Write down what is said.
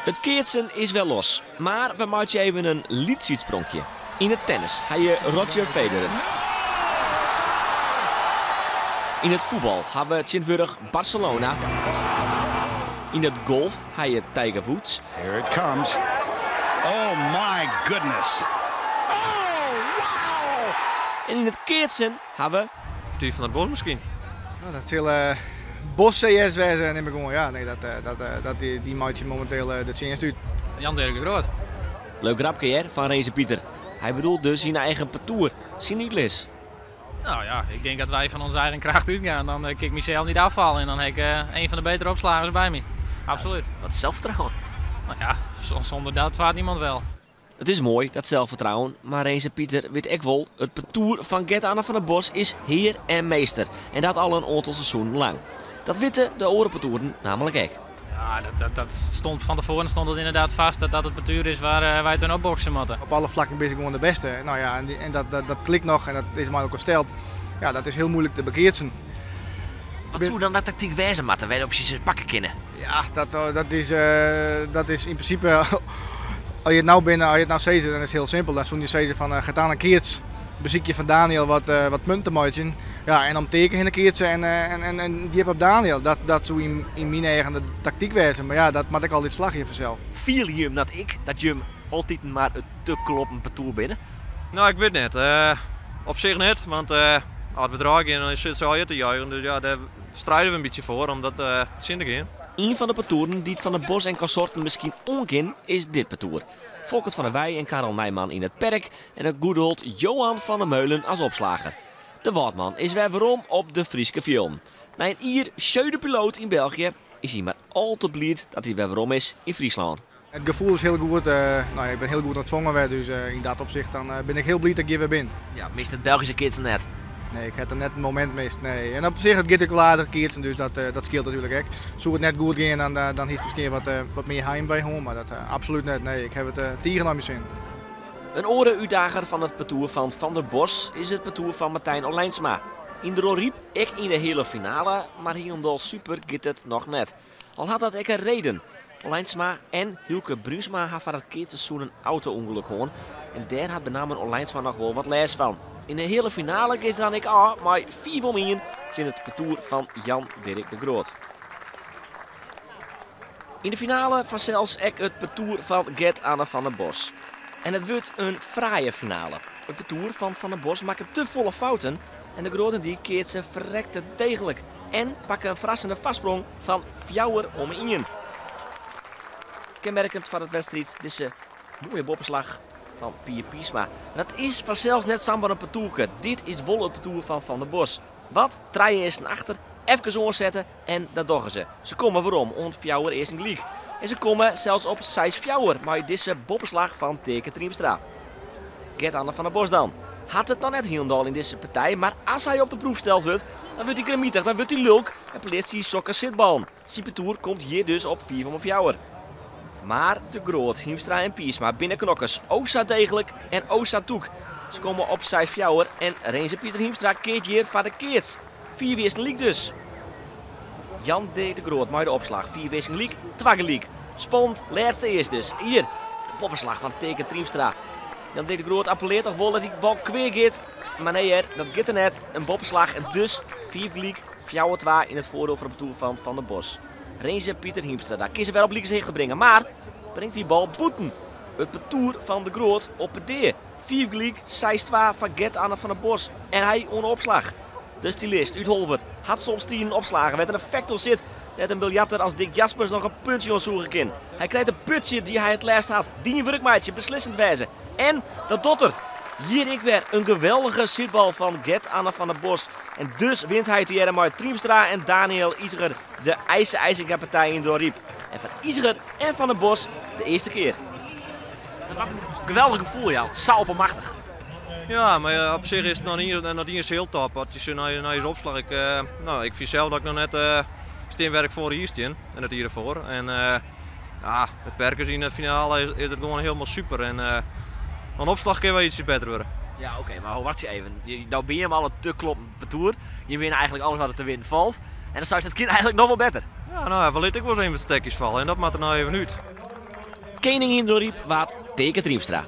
It keatsen is wer los, mar we meitsje even in lyts sydspronkje. Yn it tennis ha je Roger Federer. Yn it fuotbal ha we tsjintwurdich Barcelona. Yn it golf ha je Tiger Woods. Here it comes. Oh my goodness. Oh wow! En yn it keatsen ha we. Partoer Van der Bos miskien? No, dat sil Bos CS wêze, nim ik oan. Ja, nee, dat, dat, dat, dy meitsje mominteel de tsjinst út. Jan Dirk de Groot. Leuk grapke hear, fan Renze Pieter. Hy bedoelt dus syn eigen partoer, syn útlis. Nou ja, ik denk dat wij van onze eigen kracht uitgaan. Dan kan ik mezelf niet afvallen en dan heb ik een van de betere opslagers bij me. Absoluut. Wat zelfvertrouwen. Nou ja, zonder dat vaart niemand wel. It is moai, dat selffertrouwen, mar Renze Pieter wit ek wol, it partoer fan Gert-Anne van der Bos is hear en meester. En dat al in oantal seizoenen lang. Dat witte de oare partoeren namelijk ek. Ja, dat, dat, dat stond van tevoren stond het inderdaad vast dat dat het partuur is waar wij het opboksen moeten. Op alle vlakken ben ik gewoon de beste. Nou ja, en dat klikt nog en dat is maar ook gesteld. Ja, dat is heel moeilijk te bekeersen. Wat soe dan dat taktyk wêze moatte wêrop se se pakke kinne? Ja, dat is in principe, als je het nou binnen, als je het nou zegt, dan is het heel simpel. Dan zou je zeggen van gaat aan een keerts, bezoek je van Daniel wat punten te maken. Ja, en om teken in de keertje en die heb op Daniel. Dat zou in mijn eigen de tactiek wezen. Maar ja, dat moet ik altijd slagje vanzelf. Viel je hem dat ik, dat je hem altijd maar het te kloppen partoer binnen? Nou, ik weet net. Op zich net, want als we draaien dan zit ze al je te juichen. Dus ja, daar strijden we een beetje voor om dat te zien te gaan. Een van de partoeren die het van de Bos en consorten misschien onkin is dit partoer. Volkert van der Weij en Karel Nijman in het perk en het good old Johan van der Meulen als opslager. De Wâldman is weer werom op de Fryske fjilden. Na in jier sjeu piloot in België is hij maar al te bliid dat hij weer werom is in Friesland. Het gevoel is heel goed. Nou, ik ben heel goed ontvangen weer, dus in dat opzicht dan ben ik heel blij dat ik hier weer ben. Ja, mist het Belgische keatsen net? Nee, ik heb er net een moment mist. Nee. En op zich, het gaat ook wel aardig keatsen, dus dat scheelt natuurlijk ook. Zou het net goed gaan, dan is het misschien wat meer heimwee gewoon, maar dat absoluut net. Nee, ik heb het tegen naar mijn zin. Een oare-uitdager van het partoer van Van der Bos is het partoer van Martijn Olijnsma. In de Riep, ik in de hele finale, maar hielendal super gaat het nog net. Al had dat ik een reden. Olijnsma en Hielke Bruinsma hebben van het keertenseizoen een auto-ongeluk gehad. En daar had met name Olijnsma nog wel wat les van. In de hele finale is dan ik al, maar 4 om 1 in het partoer van Jan Dirk de Groot. In de finale van zelfs ek het partoer van Gert-Anne van der Bos. En het wordt een fraaie finale. Het partoer van Van der Bos maakt te volle fouten en de Grote die keert ze verrekte degelijk. En pakken een verrassende vastsprong van Fjouwer om 1. Kenmerkend van het wedstrijd deze mooie boppenslag van Pier Piersma. Maar dat is vanzelfs net sambar een partoerke. Dit is wol het partoer van Van der Bos. Wat? Draaien eerst naar achter, even oorzetten en dat doggen ze. Ze komen waarom, ont Fjouwer eerst in gelijk. En ze komen zelfs op 6 Fjouwer, maar deze boppenslag van Teke Triemstra. Gert-Anne van der Bos dan. Had het nog net hielendal in deze partij, maar als hij op de proef gesteld wordt, dan wordt hij gramietig, dan wordt hij lulk en pleert hij sokken zitbal. Zijn partoer komt hier dus op 4 van Fjouwer. Maar de Groot, Hiemstra en Piersma binnen knokkers. Osa degelijk en Osa Toek. Ze komen op zij Fjouwer en Renze Pieter Hiemstra keert hier van de keerts. 4 wisten liek dus. Jan D. de Groot, maar de opslag. 4 wisten liek, twaggeliek. Spont, laatste eerst dus. Hier, de poppenslag van Teke Triemstra. Jan D. de Groot appelleert nog wel dat die bal kweer gaat. Maar nee, hè, dat gaat er net. Een boppenslag en dus 4 gelijk, Fjouwer 2 in het voordeel van de partoer van Van der Bos. Renze Pieter Hiemstra, daar kiezen we weer op lieke te brengen. Maar brengt die bal boeten. Het partoer van de Groot op het D. 4 gelijk, 6-2 van Gert-Anne van der Bos. En hij onder opslag. De stylist uit Holwert had soms 10 opslagen. Met een effect zit dat een biljarter als Dick Jaspers nog een puntje onzoeken kan. Hij krijgt een putje die hij het laatst had. Die werkmaatje, beslissend wijze. En dat dotter. Hier ik weer een geweldige zitbal van Gert-Anne van der Bos. En dus wint hij het maar Triemstra en Daniel Iseger de IJse IJzinga-partij in Dronryp. En van Iseger en van der Bos de eerste keer. Wat een geweldig gevoel, jou. Saupermachtig. Ja, maar op zich is het nog niet eens heel top. Als je zo naar je opslag. Ik vind zelf dat ik nog net steenwerk voor hier steen en het hiervoor. En ja, het perkers in de finale is het gewoon helemaal super. En een opslag kan wel ietsje beter worden. Ja, oké, maar wacht je even. Nou ben je hem al een te kloppend partoer. Je wint eigenlijk alles wat er te winnen valt. En dan zou je het kind eigenlijk nog wel beter. Ja, nou, wel liet ik wel eens even wat stekjes vallen en dat maakt er nou even uit. Kening yn De Ryp waard Teke Triemstra.